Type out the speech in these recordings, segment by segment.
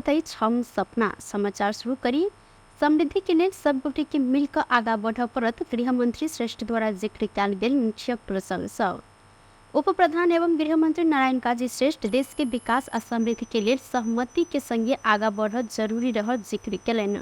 स्वागत अछि हम सपना। समाचार शुरू करी। समृद्धि के लेल सब गोटे के मिलकर आगा बढ़ पड़त, गृहमंत्री श्रेष्ठ द्वारा जिक्र कयल गेल मुख्य प्रसंग सब। उप प्रधान एवं गृहमंत्री नारायण काजी श्रेष्ठ देश के विकास आ समृद्धि के लेल सहमति के संगे आगा बढ़त जरूरी रहल जिक्र केलनि।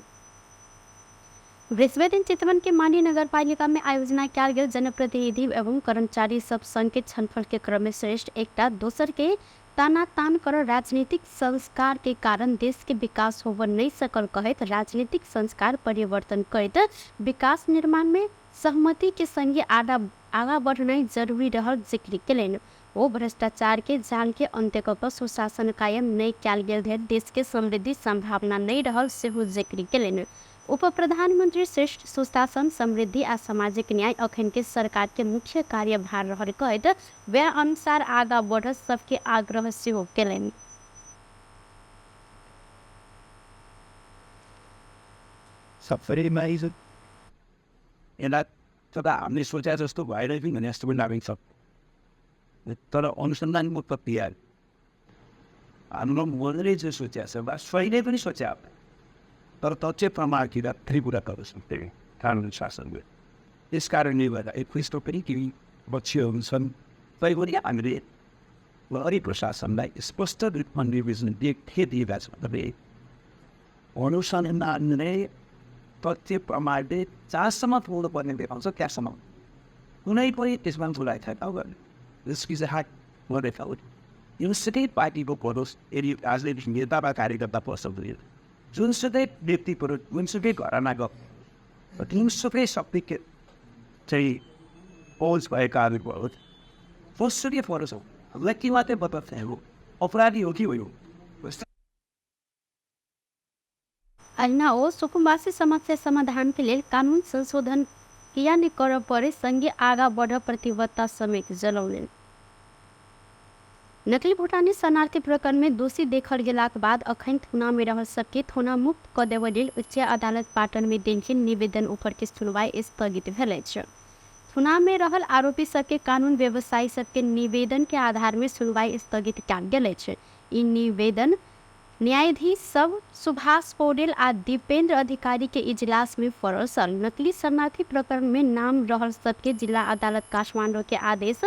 बृहस्पति दिन चितवन के मांडी नगरपालिका में आयोजना कयल गेल जनप्रतिनिधि एवं कर्मचारी सब संघ के छलफल के क्रम में श्रेष्ठ एकटा दोसर के ताना तान कर राजनीतिक संस्कार के कारण देश के विकास होब नहीं सकल कहैत राजनीतिक संस्कार परिवर्तन करैत विकास निर्माण में सहमति के संगे आगा आगा बढ़नाइ जरूरी रहल जिक्र केलनि। ओ भ्रष्टाचार के जाल के अंत्य कऽ कऽ सुशासन कायम नहि कयल गेल धरि देश के समृद्धि संभावना नहि रहल सेहो जिक्र केलनि। उप प्रधानमंत्री श्रेष्ठ सुशासन, समृद्धि आ सामाजिक न्याय अखन के सरकार के मुख्य कार्यभार रहल कहैत वएह अनुसार आगा बढ़त सबके आग्रह सेहो केलनि। सबैमा यसलाई तर हामीले सोचे जस्तो भएन कि भने जस्तो पनि लाग्छ सक्छ, तर अनुसन्धानको प्रक्रिया हाम्रो मनले जे सोचेको छ वा सहिले पनि सोचे, तर तथ्य प्रमाणतिर त्रिपुरा सक्दैन कानुन शासनले। त्यस कारणले गर्दा यस्तो पनि केही पक्षहरू छन्, तैपनि हामीले प्रहरी प्रशासनलाई स्पष्ट रूपमा निर्देशन दिएका छौँ। तपाईँ अनुसन्धानले तथ्य प्रमाणले जहाँसम्म पुग्नु पर्ने देखाउँछ त्यहाँसम्म कुनै पनि त्यसमा ठुला ठहराउ गर्ने रिस्क गरेका जुनसुकै पार्टीको परोस्, यदि राजनीतिक नेता वा कार्यकर्ता परोस्, जुनसुकै व्यक्ति परोस्, जुनसुकै घरानाको जुनसुकै शक्ति चाहिँ पहुँच भएकाहरू परोस्, जोसुकै परोस्, हामीलाई के मात्रै बताउँछ हो अपराधी हो कि होइन। अहिना ओ सुकुम्बासी समस्या समाधान के लेल कानून संशोधन किया नहि करऽ पड़े संगे आगा बढ़ प्रतिबद्धता समेत जनौलनि। नकली भूटानी शरणार्थी प्रकरण में दोषी देखल गेलाक बाद अखन थुना में रहल सबके थुना मुक्त कऽ देबय लेल उच्च अदालत पाटन में देल गेल निवेदन ऊपर के सुनवाई स्थगित भेल अछि। थुना में रहल आरोपी सबके कानून व्यवसायी सबके निवेदन के आधार में सुनवाई स्थगित कयल गेल अछि। ई निवेदन न्यायाधीश सब सुभाष पौडेल आ दीपेंद्र अधिकारी के इजलास में पड़ल छल। नकली शरणार्थी प्रकरण में नाम रहल सबके जिला अदालत काठमांडू के आदेश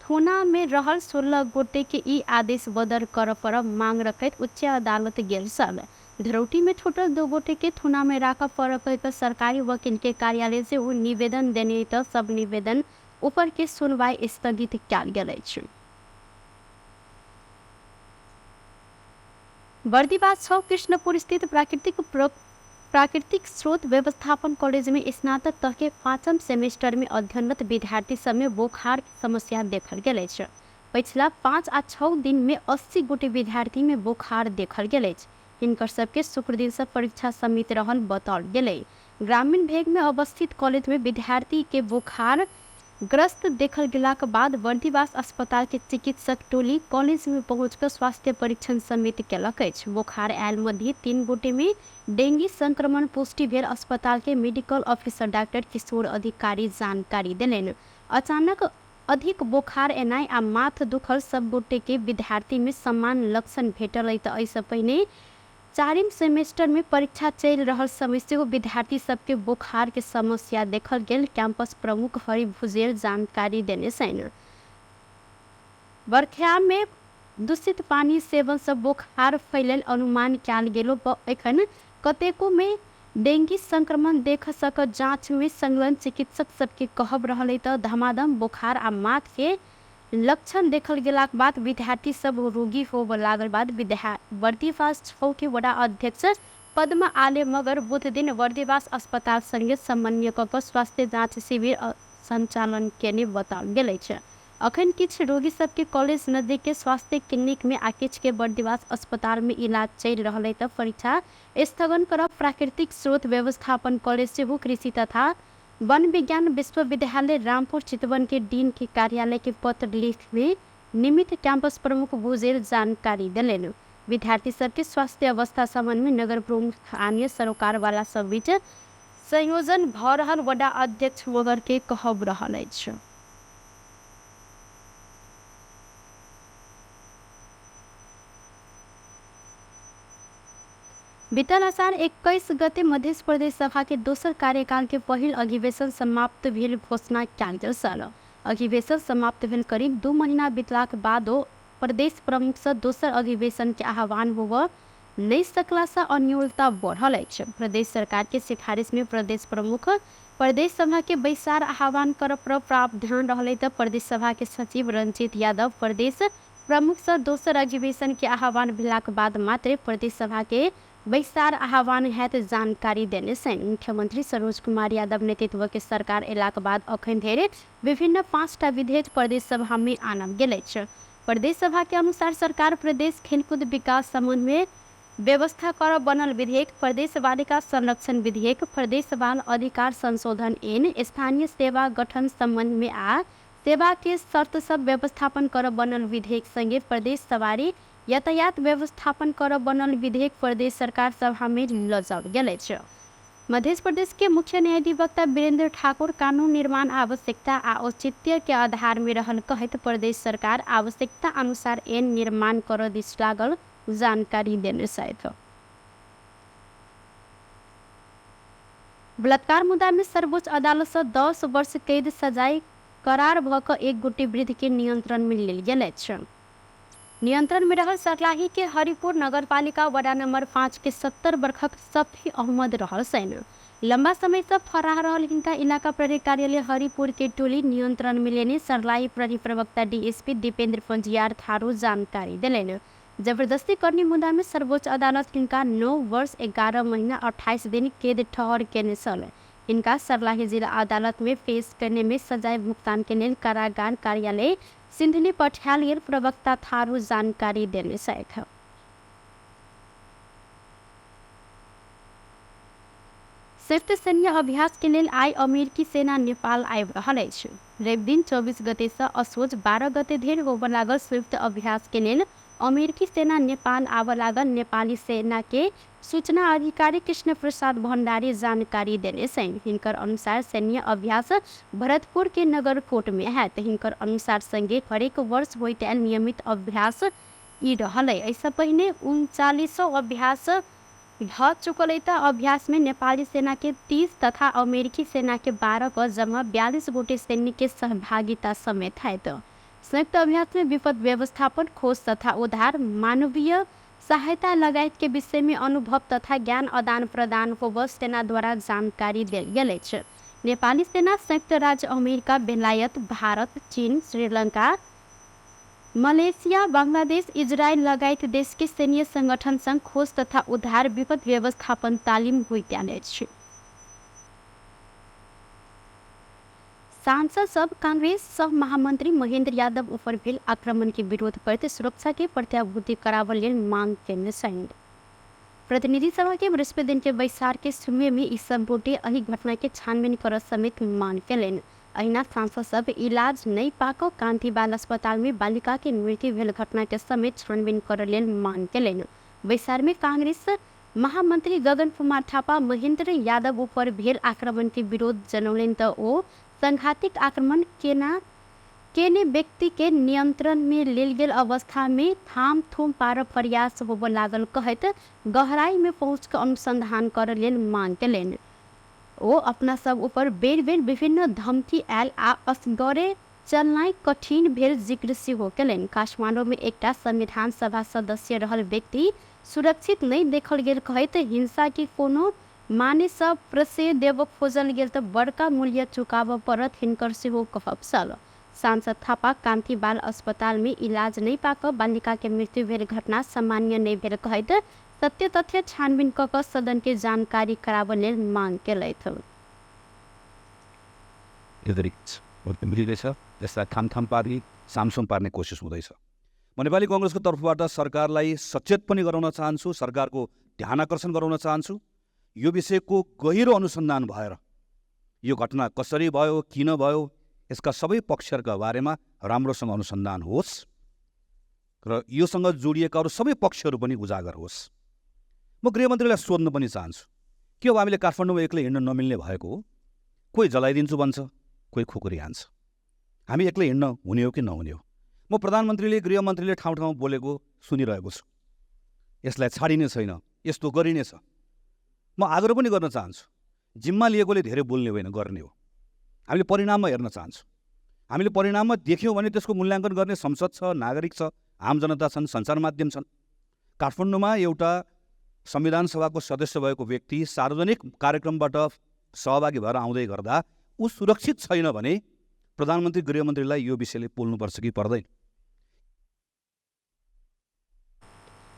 थोना में रहल 16 गोटे के ई आदेश बदल कर पर मांग रखैत उच्च अदालत गेल छल। धरौटी में छूटल 2 गोटे के थोना में राखऽ पड़ कहि सरकारी वकील के कार्यालय से ओ निवेदन देने तऽ सब निवेदन ऊपर के सुनवाई स्थगित कयल गेल अछि। बर्दिवास 6 कृष्णपुर स्थित प्राकृतिक स्रोत व्यवस्थापन कॉलेज में स्नातक तह के 5म सेमेस्टर में अध्ययनरत विद्यार्थी सब में बोखार के समस्या देखल गेल अछि। पछिला 5 आ 6 दिन में 80 गोटे विद्यार्थी में बोखार देखल गेल अछि। हिनकर सबके शुक्र दिन से परीक्षा समित रहल बताओल गेलै। ग्रामीण भेग में अवस्थित कॉलेज में विद्यार्थी के बोखार ग्रस्त देखल गेलाक बाद बर्दिवास अस्पताल के चिकित्सक टोली कॉलेज में पहुंचकर स्वास्थ्य परीक्षण समेत केलक अछि। बोखार आयल मध्ये 3 गोटे में डेंगू संक्रमण पुष्टि भेल अस्पताल के medical officer doctor Kishore Adhikari जानकारी देलनि। अचानक अधिक बोखार एनाइ आ माथ दुखल सब गोटे के विद्यार्थी में समान लक्षण भेटल अछि। तऽ एहिसँ पहिने 4म सेमेस्टर में परीक्षा चलि रहल समय सेहो विद्यार्थी सबके बोखार के समस्या देखल गेल कैंपस प्रमुख हरि भुजेल जानकारी देने छनि। बरखा में दूषित पानी सेवन से बोखार फैलल अनुमान कयल गेलो पर एखन कतेको में डेंगू संक्रमण देख सक जांच में संलग्न चिकित्सक सबके कहब रहल अछि। तऽ धमाधम बोखार आ माथ के लक्षण देखल गेलाक बाद विद्यार्थी सब रोगी होबऽ लागल बाद बर्दिवास 6 के वडा अध्यक्ष पद्म आले मगर बुध दिन बर्दिवास अस्पताल संगे समन्वय कऽ कऽ स्वास्थ्य जाँच शिविर संचालन केने बताओल गेल अछि। अखन किछु रोगी सबके कॉलेज नजदीक के स्वास्थ्य क्लिनिक में आ किछु के बर्दिवास अस्पताल में इलाज चलि रहल अछि। तऽ परीक्षा स्थगन करब प्राकृतिक स्रोत व्यवस्थापन कॉलेज सेहो कृषि तथा वन विज्ञान विश्वविद्यालय रामपुर चितवन के डीन के कार्यालय के पत्र लिख में निमित्त कैंपस प्रमुख भुजेल जानकारी देलनि। विद्यार्थी सबके स्वास्थ्य अवस्था संबंध में नगर प्रमुख अन्य सरोकार वाला सब बीच संयोजन भऽ रहल वडा अध्यक्ष मगर के कहब रहल अछि। बीतल असार 21 गते मध्य प्रदेश सभा के दोसर कार्यकाल के पहिल अधिवेशन समाप्त भेल घोषणा कयल गेल छल। अधिवेशन समाप्त भेल करीब 2 महीना बीतलाक बादो प्रदेश प्रमुख से दोसर अधिवेशन के आह्वान होबऽ नहि सकला से अन्यूनता बढ़ल अछि। प्रदेश सरकार के सिफारिश में प्रदेश प्रमुख प्रदेश सभा के बैसार आह्वान करब पर प्रावधान रहलै तऽ प्रदेश सभा के सचिव रंजीत यादव प्रदेश प्रमुख से दोसर अधिवेशन के आह्वान भेलाक बाद मात्रे प्रदेश सभा के बैसार आह्वान हैत जानकारी देने छनि। मुख्यमंत्री सरोज कुमार यादव नेतृत्व के सरकार एलाक बाद अखन धरि विभिन्न 5टा विधेयक प्रदेश सभा में आनल गेल अछि। प्रदेश सभा के अनुसार सरकार प्रदेश खेलकूद विकास संबंध में व्यवस्था कर बनल विधेयक, प्रदेश बालिका संरक्षण विधेयक, प्रदेश बाल अधिकार संशोधन ऐन, स्थानीय सेवा गठन संबंध में आ सेवा के शर्त सब व्यवस्थापन कर बनल विधेयक संगे प्रदेश सवारी यातायात व्यवस्थापन कर बनल विधेयक प्रदेश सरकार सभा में लऽ जाओल गेल अछि। मध्य प्रदेश के मुख्य न्यायाधिवक्ता वीरेंद्र ठाकुर कानून निर्माण आवश्यकता आ औचित्य के आधार में रहल कहैत प्रदेश सरकार आवश्यकता अनुसार ऐन निर्माण कर दिस लागल जानकारी देने छथि। बलात्कार मुद्दा में सर्वोच्च अदालत से 10 वर्ष कैद सजाय करार भऽ कऽ एक गोटे वृद्ध के नियंत्रण में लेल गेल अछि। नियंत्रण में रहल सर्लाही के हरिपुर नगरपालिका वडा नंबर 5 के 70 वर्षक सफी अहमद रहल छनि। लंबा समय से फरार रहल हिनका इलाका प्रहरी कार्यालय हरिपुर के टोली नियंत्रण में लेने सर्लाही प्रहरी प्रवक्ता डीएसपी दीपेंद्र पंजियार थारू जानकारी देलनि। जबरदस्ती करने मुद्दा में सर्वोच्च अदालत हिनका 9 वर्ष 11 महीना 28 दिन कैद ठहर केने छल। हिनका सर्लाही जिला अदालत में पेश करने में सजाय भुगतान के लेल कारागार कार्यालय सिन्धुली पठायल गेल प्रवक्ता थारू जानकारी देने छथि। संयुक्त सैन्य अभ्यास के लेल आइ अमेरिकी सेना नेपाल आबि रहल अछि। रवि दिन 24 गते से असोज 12 गते धरि होबऽ लागल संयुक्त अभ्यास के लेल अमेरिकी सेना नेपाल आबऽ लागल नेपाली सेना के सूचना अधिकारी कृष्ण प्रसाद भंडारी जानकारी देने छनि। हिनकर अनुसार सैन्य अभ्यास भरतपुर के नगरकोट में हैत। हिनकर अनुसार संगे हरेक वर्ष होइत आयल नियमित अभ्यास ई रहल है। एहिसँ पहिने 39 अभ्यास भऽ चुकल अइ तऽ अभ्यास में नेपाली सेना के 30 तथा अमेरिकी सेना के 12 क जमा 42 गोटे सैनिक के सहभागिता समेत हैत। संयुक्त अभ्यास में विपद व्यवस्थापन, खोज तथा उद्धार, मानवीय सहायता लगायत के विषय में अनुभव तथा ज्ञान आदान प्रदान होबऽ सेना द्वारा जानकारी देल गेल अछि। नेपाली सेना संयुक्त राज्य अमेरिका, बेलायत, भारत, चीन, श्रीलंका, मलेशिया, बांग्लादेश, इजरायल लगायत देश के सैन्य संगठन संग खोज तथा उद्धार, विपद व्यवस्थापन तालिम होइत आयल अछि। सांसद सब कांग्रेस सह महामंत्री महेंद्र यादव ऊपर भेल आक्रमण के विरोध करते सुरक्षा के प्रत्याभूति कराबऽ लेल मांग केने छनि। प्रतिनिधि सभा के बृहस्पति दिन के बैसार के शुरुए में ई सब गोटे एहि घटना के छानबीन करऽ समेत मांग केलनि। अहिना सांसद सब इलाज नहि पाकऽ कांति बाल अस्पताल में बालिका के मृत्यु भेल घटना के समेत छानबीन करऽ लेल मांग केलनि। बैसार में कांग्रेस महामंत्री गगन कुमार थापा महेंद्र यादव ऊपर भेल आक्रमण के विरोध जनौलनि तऽ ओ सांघातिक आक्रमण केना केने व्यक्ति के नियंत्रण में लेल गेल अवस्था में थाम थूम पारब प्रयास होबऽ लागल कहैत गहराई में पहुँच कऽ अनुसंधान करऽ लेल मांग केलनि। ओ अपना सब ऊपर बेर बेर विभिन्न धमकी आयल आ असगरे चलनाइ कठिन भेल जिक्र सेहो केलनि। काठमाडौँ में एकटा संविधान सभा सदस्य रहल व्यक्ति सुरक्षित नहि देखल गेल कहैत हिंसा के कोनो माने सँ प्रश्रय देबऽ खोजल गेल तऽ बड़का मूल्य चुकाबऽ पड़त हिनकर सेहो कहब छल। सांसद थापा कान्ति बाल अस्पताल में इलाज नहि पाकऽ बालिका के मृत्यु भेल घटना सामान्य नहि भेल कहैत सत्य तथ्य छानबीन कऽ कऽ सदन के जानकारी कराबऽ लेल मांग केलथि। यसलाई थामथाम पार्ने, सामसुम पार्ने कोसिस हुँदैछ। म नेपाली कङ्ग्रेसको तर्फबाट सरकारलाई सचेत पनि गराउन चाहन्छु, सरकारको ध्यान आकर्षण गराउन चाहन्छु। यो विषयको गहिरो अनुसन्धान भएर यो घटना कसरी भयो, किन भयो, यसका सबै पक्षहरूका बारेमा राम्रोसँग अनुसन्धान होस् र योसँग जोडिएका अरू सबै पक्षहरू पनि उजागर होस्। म गृहमन्त्रीलाई सोध्न पनि चाहन्छु, के हो हामीले काठमाडौँमा एक्लै हिँड्न नमिल्ने भएको हो? कोही जलाइदिन्छु भन्छ, कोही खुकुरी हान्छ। हामी एक्लै हिँड्न हुने हो कि नहुने हो? म प्रधानमन्त्रीले, गृहमन्त्रीले ठाउँ ठाउँमा बोलेको सुनिरहेको छु। यसलाई छाडिने छैन, यस्तो गरिनेछ। म आग्रह पनि गर्न चाहन्छु, जिम्मा लिएकोले धेरै बोल्ने होइन, गर्ने हो। हामीले परिणाममा हेर्न चाहन्छौँ। हामीले परिणाममा देख्यौँ भने त्यसको मूल्याङ्कन गर्ने संसद छ, नागरिक छ, आम जनता छन्, सञ्चार माध्यम छन्। काठमाडौँमा एउटा संविधान सभाको सदस्य भएको व्यक्ति सार्वजनिक कार्यक्रमबाट सहभागी भएर आउँदै गर्दा ऊ सुरक्षित छैन भने प्रधानमन्त्री गृहमन्त्रीलाई यो विषयले पोल्नुपर्छ कि पर्दैन?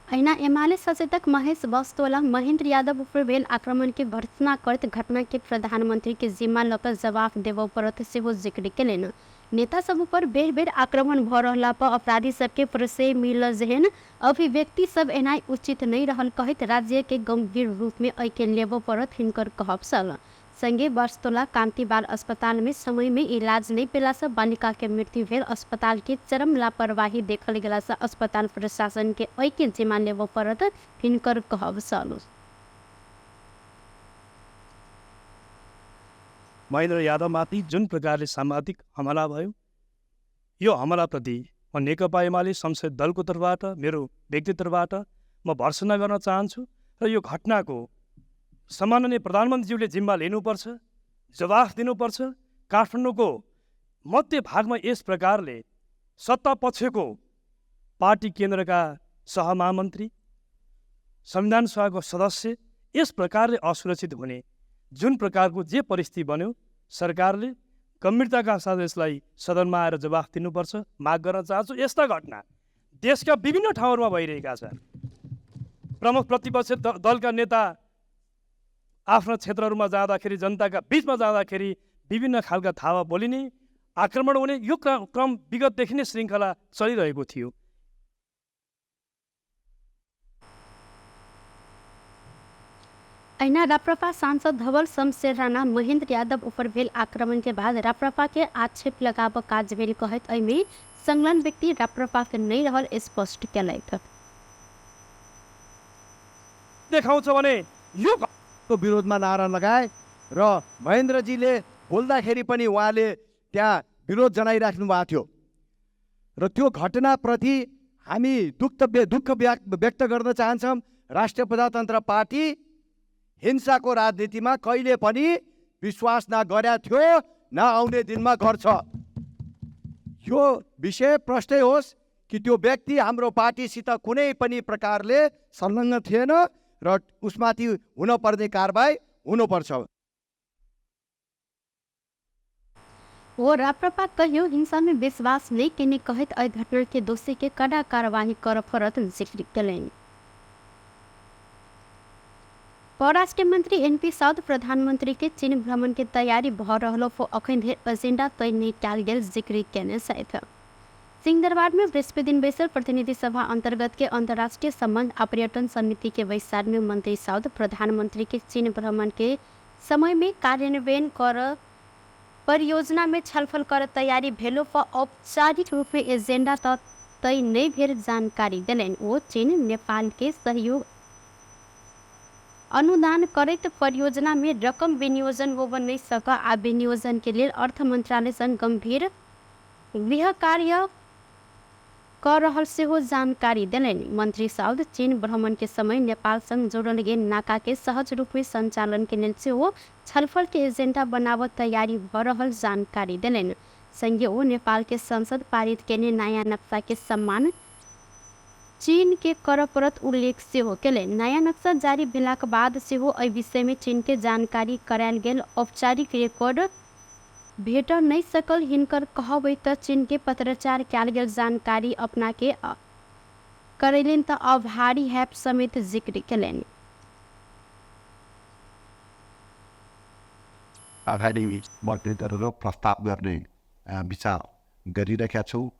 ऐना एमाले सचेतक महेश बस्तोला महेन्द्र यादव ऊपर भेल आक्रमण के भर्त्सना करत घटना के प्रधानमंत्री के जिम्मा लकर जवाफ देबऽ पड़त सेहो जिक्र केलनि। नेता सब ऊपर बेर बेर आक्रमण भ रहला पर अपराधी सबके प्रश्रय मिलल जेहन अभिव्यक्ति सब एनाइ उचित नहि रहल कहैत राज्य के गंभीर रूप में एहिके लेबऽ पड़त हिनकर कहब छल। संगे बस्तोला कांति बाल अस्पताल में समय में इलाज नहीं पेला से बालिका के मृत्यु भेल अस्पताल के चरम लापरवाही देखल गेला से अस्पताल प्रशासन के एहिके जिम्मा लेबऽ पड़त हिनकर कहब छल। महेन्द्र यादवमाथि जुन प्रकारले सामाजिक हमला भयो, यो हमलाप्रति म नेकपा एमाले संसदीय दलको तर्फबाट, मेरो व्यक्तिगत तर्फबाट म भर्सना गर्न चाहन्छु र यो घटनाको सम्माननीय प्रधानमन्त्रीज्यूले जिम्मा लिनुपर्छ, जवाफ दिनुपर्छ। काठमाडौँको मध्य भागमा यस प्रकारले सत्ता पक्षको पार्टी केन्द्रका सहमहामन्त्री, संविधान सभाको सदस्य यस प्रकारले असुरक्षित हुने जुन प्रकारको जे परिस्थिति बन्यो, सरकारले गम्भीरताका साथ यसलाई सदनमा आएर जवाफ दिनुपर्छ माग गर्न चाहन्छु। यस्ता घटना देशका विभिन्न ठाउँहरूमा भइरहेका छन्। प्रमुख प्रतिपक्ष दलका नेता आफ्ना क्षेत्रहरूमा जाँदाखेरि, जनताका बिचमा जाँदाखेरि विभिन्न खालका धावा बोलिने, आक्रमण हुने यो क्रम विगतदेखि नै श्रृङ्खला चलिरहेको थियो। ऐना राप्रपा सांसद धवल शमशेर राणा महेंद्र यादव ऊपर भेल आक्रमण के बाद राप्रपा के आक्षेप लगाब काज भेल कहैत एहिमे संलग्न व्यक्ति राप्रपा के नहीं रहल स्पष्ट केलथि। देखाउँछ भने यो को विरोधमा नारा लगाए र महेन्द्रजीले बोल्दाखेरि पनि उहाँले त्यहाँ विरोध जनाइराख्नु भएको थियो र त्यो घटनाप्रति हामी दुःख व्यक्त गर्न चाहन्छौँ। राष्ट्रिय प्रजातन्त्र पार्टी हिंसाको राजनीतिमा कहिले पनि विश्वास न गरेको थियो न आउने दिनमा गर्छ। यो विषय प्रश्नै होस् कि त्यो व्यक्ति हाम्रो पार्टीसित कुनै पनि प्रकारले संलग्न थिएन र उसमाथि हुनपर्ने कारबाही हुनुपर्छ। वो राप्रपा कहियो हिंसा में विश्वास नहीं केने कहैत एहि घटना के दोषी के कड़ा कार्यवाही कर पड़त जिक्र केलनि। परराष्ट्र मंत्री एनपी साउद प्रधानमंत्री के चीन भ्रमण के तैयारी भ रहलो अखन धरि एजेंडा तय नहि कयल गेल जिक्र केने छथि। सिंहदरबार में बृहस्पति दिन बैसल प्रतिनिधि सभा अंतर्गत के अंतर्राष्ट्रीय संबंध आ पर्यटन समिति के बैसार में मंत्री साउद प्रधानमंत्री के चीन भ्रमण के समय में कार्यान्वयन कर परियोजना में छलफल कर तैयारी भेलो पर औपचारिक रूप में एजेंडा तय नहीं भेल जानकारी देलनि। ओ चीन नेपाल के सहयोग अनुदान करैत परियोजना में रकम विनियोजन होब नहीं सक आ विनियोजन के लेल अर्थ मंत्रालय संग गंभीर गृह कार्य कर रहल सेहो जानकारी देलनि। मंत्री साउद चीन भ्रमण के समय नेपाल संग जोड़ल गेल नाका के सहज रूप में संचालन के लेल सेहो छलफल के एजेंडा बनाबऽ तैयारी भ रहल जानकारी देलनि। संगे ओ नेपाल के संसद पारित केने नया नक्शा के सम्मान चीन के कर पड़त उल्लेख सेहो केलनि। नया नक्शा जारी भेलाक बाद सेहो एहि विषय में चीन के जानकारी करायल गेल औपचारिक रिकॉर्ड भेट नहीं सकल हिनकर कहब त चीन के पत्राचार कयल गेल जानकारी अपना के करैलनि त आभारी हैप समेत जिक्र केलनि। अगाडि बढ्दै प्रस्ताव गर्ने विचार गरिरहेका छौँ।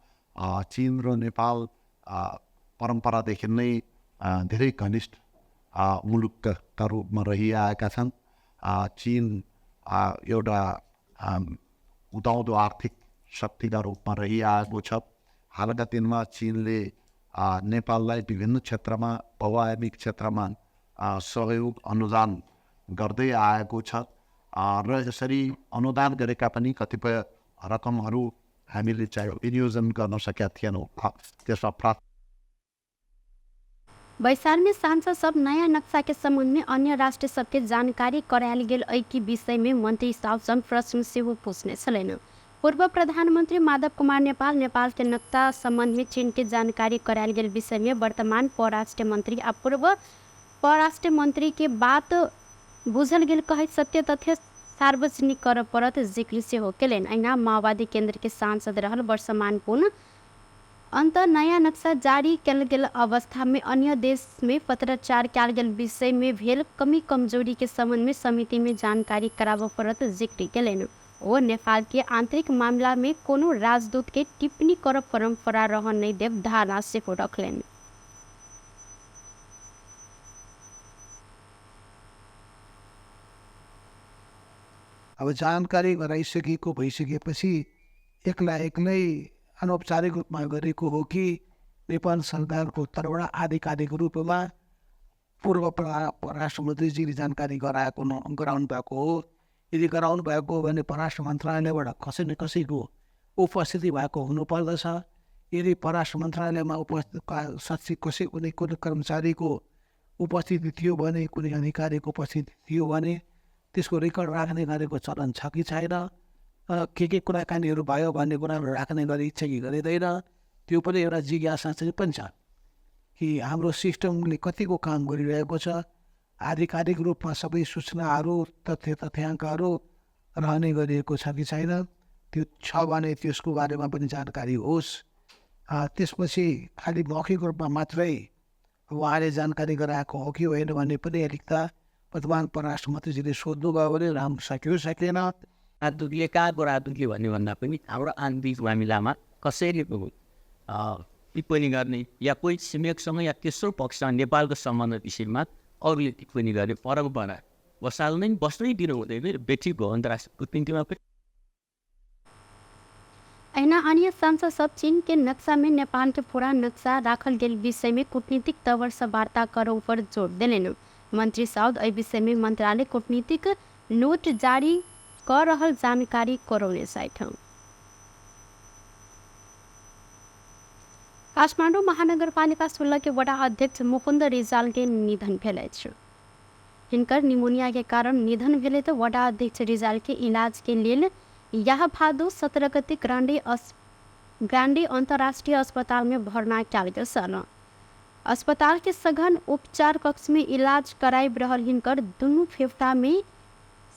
चीन र नेपाल परम्परादेखि नै धेरै घनिष्ठ मुलुकका रूपमा रहिआएका छन्। चीन एउटा उदाउँदो आर्थिक शक्तिका रूपमा रहिआएको छ। हालका दिनमा चीनले नेपाललाई विभिन्न क्षेत्रमा, बहुआयामिक क्षेत्रमा सहयोग अनुदान गर्दै आएको छ र यसरी अनुदान गरेका पनि कतिपय रकमहरू हामीले चाहिँ विनियोजन गर्न सकेका थिएनौँ। त्यसमा प्राप्त बैसार में सांसद सब नयाँ नक्शा के संबंध में अन्य राष्ट्र सबके जानकारी करायल गेल एहि की विषय में मंत्री साउसँग प्रश्न सेहो पूछने छलनि। पूर्व प्रधानमन्त्री माधव कुमार नेपाल नेपाल के नक्शा संबंध में चीन के जानकारी करायल गेल विषय में वर्तमान परराष्ट्र मंत्री आ पूर्व परराष्ट्र मंत्री के बात बुझल गेल कहैत सत्य तथ्य सार्वजनिक करऽ पड़त जिक्र सेहो केलनि। अहिना माओवादी केन्द्र के सांसद रहल वर्षमान पुन अंत नयाँ नक्शा जारी कयल गेल अवस्था में अन्य देश में पत्राचार कयल गेल विषय में भेल कमी कमजोरी के संबंध में समिति में जानकारी कराबऽ पड़त जिक्र केलनि। ओ नेपाल के आंतरिक मामला में कोनो राजदूत के टिप्पणी करऽ परंपरा रहऽ नहि देब धारणा सेहो रखलनि। अब जानकारी गराइसकेको भइसकेपछि एक्ला एक्लै अनौपचारिक रूपमा गरेको हो कि नेपाल सरकारको तर्फबाट आधिकारिक रूपमा पूर्व परराष्ट्र मन्त्रीजीले जानकारी गराएको गराउनु भएको हो। यदि गराउनु भएको हो भने परराष्ट्र मन्त्रालयबाट कसै न कसैको उपस्थिति भएको हुनुपर्दछ। यदि परराष्ट्र मन्त्रालयमा उपस्थित सचिव कसै कुनै कुनै कर्मचारीको उपस्थिति थियो भने, कुनै अधिकारीको उपस्थिति थियो भने त्यसको रेकर्ड राख्ने गरेको चलन छ कि छैन, के कुराकानीहरू भयो भन्ने कुराहरू राख्ने गरी इच्छा कि गरिँदैन, त्यो पनि एउटा जिज्ञासा चाहिँ पनि छ कि हाम्रो सिस्टमले कतिको काम गरिरहेको छ। आधिकारिक रूपमा सबै सूचनाहरू तथ्य तथ्याङ्कहरू रहने गरिएको छ कि छैन, त्यो छ भने त्यसको बारेमा पनि जानकारी होस्। त्यसपछि खालि मौखिक रूपमा मात्रै उहाँले जानकारी गराएको हो कि होइन भन्ने पनि अलिक त वर्तमान परराष्ट्र मन्त्रीजीले सोध्नुभयो भने राम्रो सक्यो सकेन। राजदूतले कहाँको राजदूतले भन्ने भन्दा पनि हाम्रो आन्तरिक मामिलामा कसैले टिप्पणी गर्ने या कोही छिमेकसँग या तेस्रो पक्षसँग नेपालको सम्बन्ध विषयमा अरूले टिप्पणी गर्ने परम्परा बसाल्नै बस्नै दिनु हुँदैन, बेठिक हो अन्तर्राष्ट्रिय कूटनीतिमा पनि। अहिना अन्य सांसद सब चीन के नक्शा में नेपाल के पूरा नक्शा राखल गेल विषय में कूटनीतिक तौर से वार्ता करऽ ऊपर जोर देलनि। मंत्री साउद एहि विषय में मंत्रालय कूटनीतिक नोट जारी कऽ रहल जानकारी करौने छथि। काठमाडौँ महानगरपालिका 16 के वडा अध्यक्ष मुकुन्द रिजाल के निधन भेल अछि। हिनकर निमोनिया के कारण निधन भेलै तऽ वडा अध्यक्ष रिजाल के इलाज के लेल यह भादो 17 गते ग्रान्डे अन्तर्राष्ट्रिय अस्पताल में भर्ना कयल गेल छल। अस्पताल के सघन उपचार कक्ष में इलाज कराबि रहल हिनकर दुनू फेफड़ा में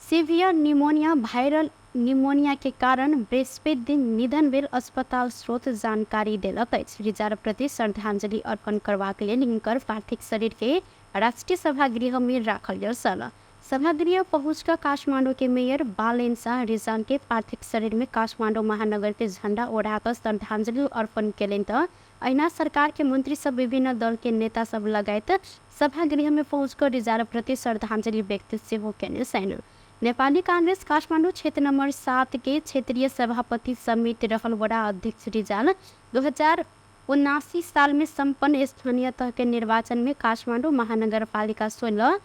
सीवियर निमोनिया वायरल निमोनिया के कारण बृहस्पति दिन निधन भेल अस्पताल स्रोत जानकारी देलक अछि। रिजाल प्रति श्रद्धांजलि अर्पण करबाक लेल हिनकर पार्थिव शरीर के राष्ट्रिय सभागृह में राखल गेल छल। सभागृह पहुँच कऽ काठमाडौँ के मेयर बालेन शाह रिजाल के पार्थिव शरीर में काठमाडौँ महानगर के झण्डा ओढ़ा कऽ श्रद्धांजलि अर्पण केलनि तऽ अहिना सरकार के मंत्री सब विभिन्न दल के नेता सब लगायत सभागृह में पहुँच कऽ रिजाल प्रति श्रद्धांजलि व्यक्त सेहो केने छनि। नेपाली कांग्रेस काठमाडौँ क्षेत्र नम्बर 7 के क्षेत्रीय सभापति समिति रहल वडा अध्यक्ष रिजाल 2079 साल में सम्पन्न स्थानीय तह के निर्वाचन में काठमाडौँ महानगरपालिका 16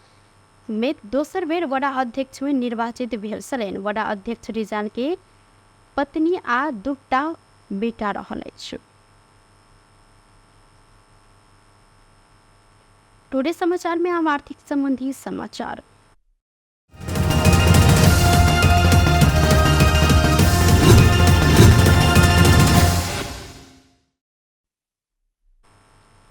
में दोसर बेर वडा अध्यक्ष में निर्वाचित भेल छलनि। वडा अध्यक्ष रिजाल के पत्नी आ 2टा बेटा रहल अछि। टुडे समाचार में आम आर्थिक संबंधी समाचार।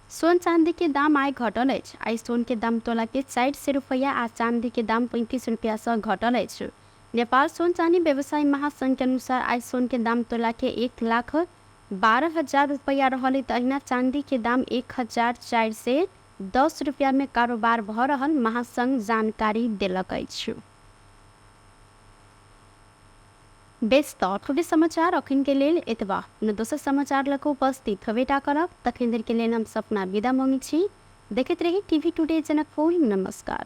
सोन चांदी के दाम आइ घटल अछि। आइ सोन के दाम तोला के 400 रुपैया आ चांदी के दाम 35 रुपैया से घटल अछि। नेपाल सोन चांदी व्यवसायी महासंघ के अनुसार आइ सोन के दाम तोला के 1,12,000 रुपैया रहल तऽ अहिना चांदी के दाम 1,410 रुपैया में कारोबार भऽ रहल महासंघ जानकारी देलक अछि। बेस तऽ अखन समाचार अखन के लेल एतबा। दोसर समाचार लऽ कऽ उपस्थित हेबेटा करब, तखन धरि के लेल हम सपना विदा मांगै छी। देखैत रही टीवी टुडे जनकपुर। नमस्कार।